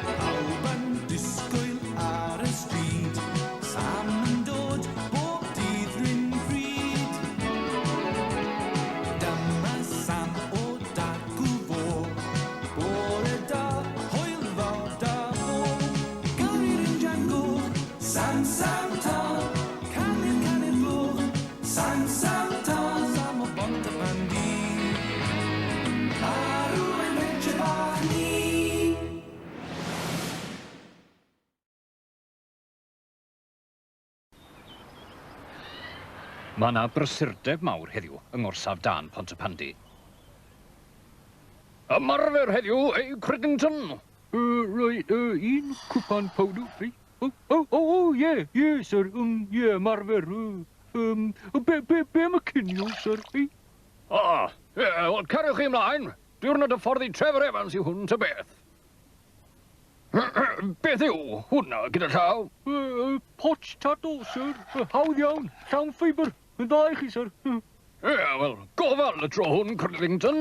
Pawb yn disgwyl ar y stryd, Sam yn dod bob dydd rhywun bryd. Dyma Sam o dacw fo, bore da, hwyl fawr da bo. Gyrru'r injan goch, Sam, Sam tân, canu'r canu'r gloch, Sam, Sam tân, Sam o Bontypandy. Arwain pentre bach ni. Mae 'na brysurdeb mawr heddiw yng ngorsaf dân Pontypandy. Ymarfer heddiw, eh, Credincton? Reit, un cwpan powdw, please. O, o, o, o, ie, ie, sir, ie, ymarfer, yym, be, be, be am y cinio, sir, eh? O, ie, wel, cariwch chi ymlaen. Diwrnod hyfforddi Trevor Evans yw hwn, ta beth. Beth yw hwnna gyda llaw? Potsh tato, sir. Hawdd iawn. Llawn ffeibr. Yn dda i chi, sir. Ie, wel, gofal y tro hwn, Crillington.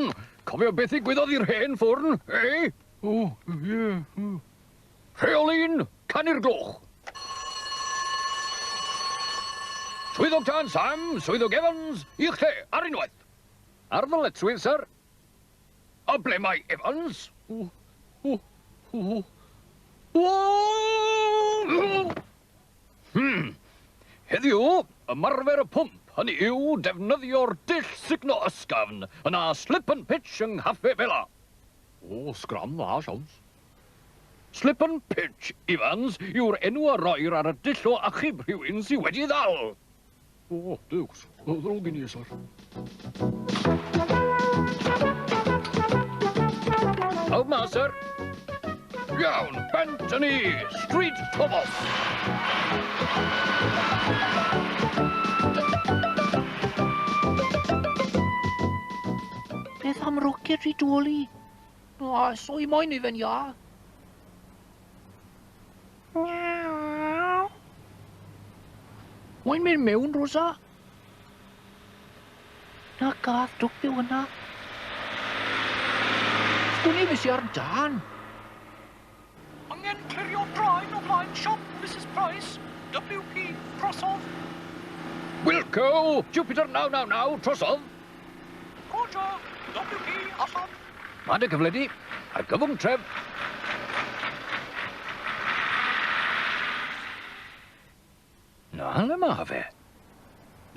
Cofio beth ddigwyddodd i'r hen ffwrn, eh? O, ie. Rheol un, canu'r gloch. Swyddog tân Sam, Swyddog Evans, i'ch lle, ar unwaith. Ar ddyletswydd, sir. A ble mae Evans? O, o, o, o! Hmm. Heddiw, ymarfer y pwmp, hynny yw, defnyddio'r dull sugno ysgafn, yna slip and pitch yng Nghaffe Bela. O, sgram dda, siawns. Slip and pitch, Evans, yw'r enw a roir ar y dull o achub rhywun sydd wedi ei ddal. O, duwcs, ddrwg i ni, syr. Pawb ma, syr. Iawn, bant â ni! Stryd Thomas! Beth am rocketry Dolly? O, so i moyn i fe'n ia. Moyn mynd mewn, Rosa? Na gath dwp yw hwnna. Sgwn i beth sy ar dân. Angen clirio draen o flaen siop Misus Price, WP, drosodd. Wilco, Jupiter 999, trosodd. Roger, WP, allan. Mae dy gyfle di. Argyfwng tref. Na, le ma fe?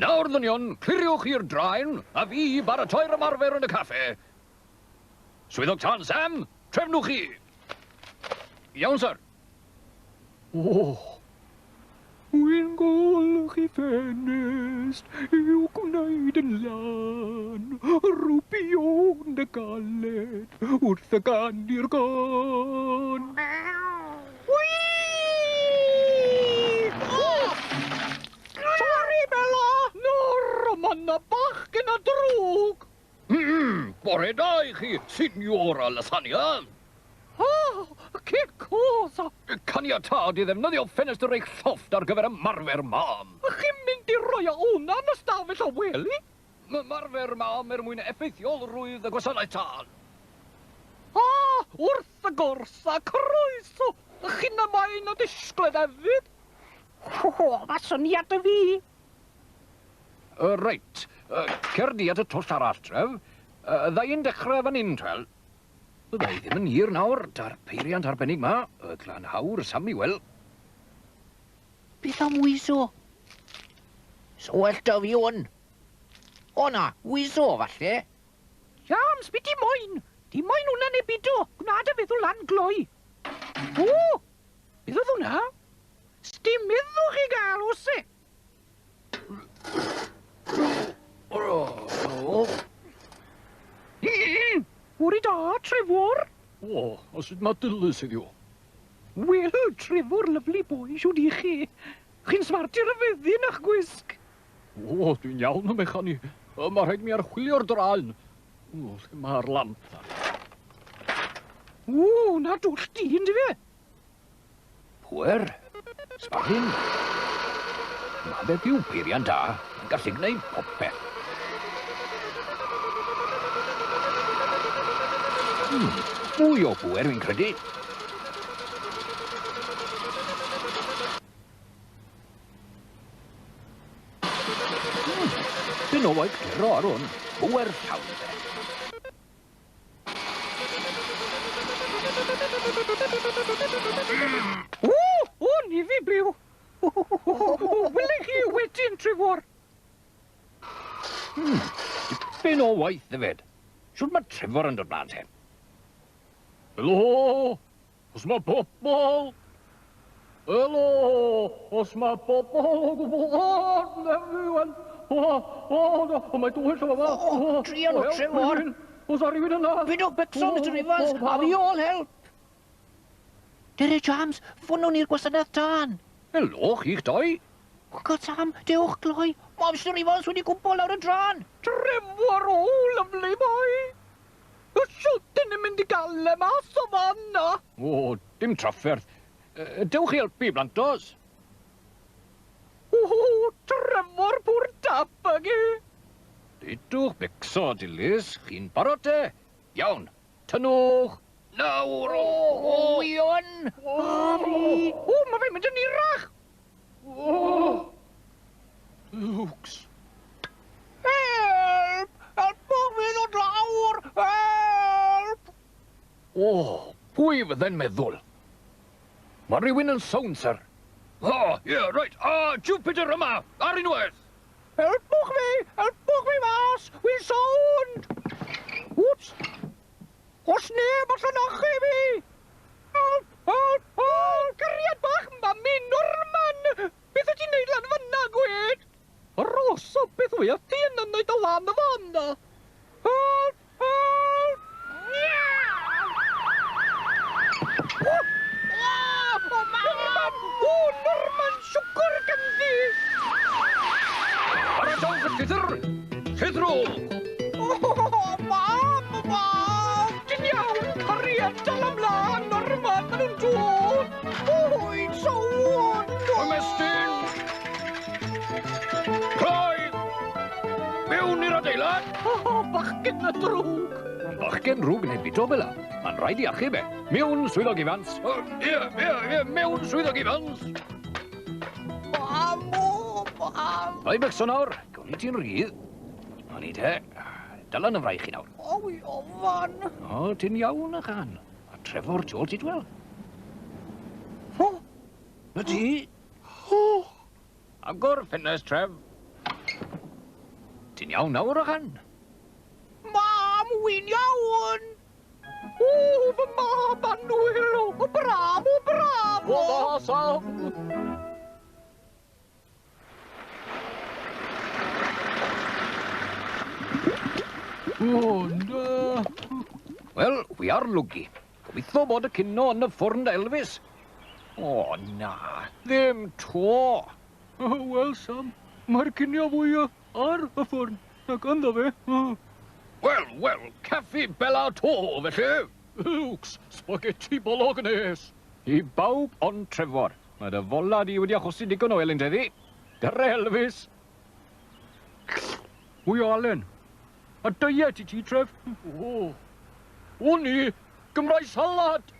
Nawr, ddynion, cliriwch i'r draen, a fi i baratoi'r ymarfer yn y caffe. Swyddog tân Sam, trefnwch chi. Iawn, syr. O! Wy'n golchi ffenest i'w gwneud yn lân, Rwbio'n dy galed wrth y ganu'r gân. Sori, Bella! Nawr, ma' 'na bachgen a drwg! Bore da i chi, Signora Lasagna! Ah, che cosa? Caniatâd i ddefnyddio ffenestr eich llofft ar gyfer ymarfer mân. Chi'n mynd i roi hwnna yn y stafell wely? Ymarfer mân er mwyn effeithiolrwydd y gwasanaeth tân. Ah, wrth y gorsa, croeso! Chi'n y maen y disgled hefyd? O, ma' syniad 'da fi! Reit, cer di at y twll arall, Trev. Dda i'n dechrau fan hyn, twel. Fydda i ddim yn hir nawr, 'da'r peiriant arbennig 'ma, y glanhawr Samuel. Beth am Wizo? So well 'da fi hwn. O na, Wizo falle. James, be ti moyn? Ti moyn hwnna neu bido? Gwna dy feddwl lan gloi. O! Beth oedd hwnna? Sdim iddo chi gael, oes e? Bore da, Trefor. O, a sut mae Dilys heddiw? Wel, Trefor, lovely boy, shwd i chi? Chi'n smart i ryfeddu yn eich gwisg. O, dwi'n iawn, ym i. Mae rhaid mi archwilio'r draen. O, lle mae'r lamp? O, na dwll di, yndyfe? Pŵer? Sbardun? Mae beth yw peiriant da, yn gallu gwneud popeth. Mwy o bŵer, fi'n credu. Dyn o waith cliro ar hwn. Bŵer llawn de. O! O, ni fi bliw! Wele chi wedyn, Trefor! Dipyn o waith hefyd. Shwt mae Trefor yn dod mlaen te? Helo! Os mae bobl! Helo! Os mae bobl o gwbl! O, na fi wan! O, o, o, mae dwyll o fama! O, druan o Trefor! Os a rhywun yna! Bid o becso, Mr Evans, a fi all help! Dere, James, ffonwn ni'r gwasanaeth tân. Helo, chi'ch doi! Uncle Sam, dewch gloi. Mae Mr Evans wedi cwmpo lawr y dran. Trefor, o, lovely boy! O, shwt dyn ni'n mynd i gael e mas o fanna? O, dim trafferth. Dewch i helpu, blantos. O, Trefor pwr tap ag e! Dudwch becso, Dilys. Chi'n barod te? Iawn. Tynnwch. Nawr, o! O, wi yn! O, o, mae fe'n mynd yn hirach! O! Lwcs. Help! Helpwch fi ddod lawr! Help! O, pwy fydde'n meddwl? Mae rhywun yn sownd, sir. O, ie, yeah, reit. A, Jupiter yma, ar unwaith. Helpwch fi! Helpwch fi mas! Wy'n sownd! Wps! Os neb allan achub fi! Help! Help! Help! Cariad bach, mami, Norman! Beth wyt ti'n neud lan fanna, gwed? Rosa, beth wyt ti yn neud o lan y fanna? Help! Help! O! O, Norman! O, Norman, siwgr ganddi! Paratowch y llythyr! Llythrwch! O, mam, mam! Ti'n iawn, cariad, dal ymlaen, Norman, maen nhw'n dod! Wy'n sownd! Ymestyn! Cloi! Mewn i'r adeilad! O, bachgen y drwg! Bachgen drwg neu bito fel Mae'n rhaid i achub e. Mewn, swyddog Evans. Ie, ie, ie, mewn, swyddog Evans. Mam, o, mam! Pai becso nawr, gawn ni ti'n rhydd. O ni te. Dala yn y fraich i nawr. O, wi ofan! O, ti'n iawn, achan. A Trefor tu ôl ti dwel. O! Na ti? O! Agor ffenest, Tref. Ti'n iawn nawr, achan? Mam, wy'n iawn! O, fy mab annwyl! O, bravo, bravo! O, Sam! O, na! Wel, we are lucky. Gobeithio bod y cinio yn y ffwrn da Elvis. O, na, ddim to. Wel, Sam, mae'r cinio fwyaf ar y ffwrn ac ynddo fe. Wel, wel, Caffi Bella to, felly. Lwcs, spaghetti bolognese. I bawb ond Trefor. Mae dy fola di wedi achosi digon o helynt heddi. Dyre Elvis. Mwy o alen. A diet i ti, Tref. O, o ni, Gymraeg salad.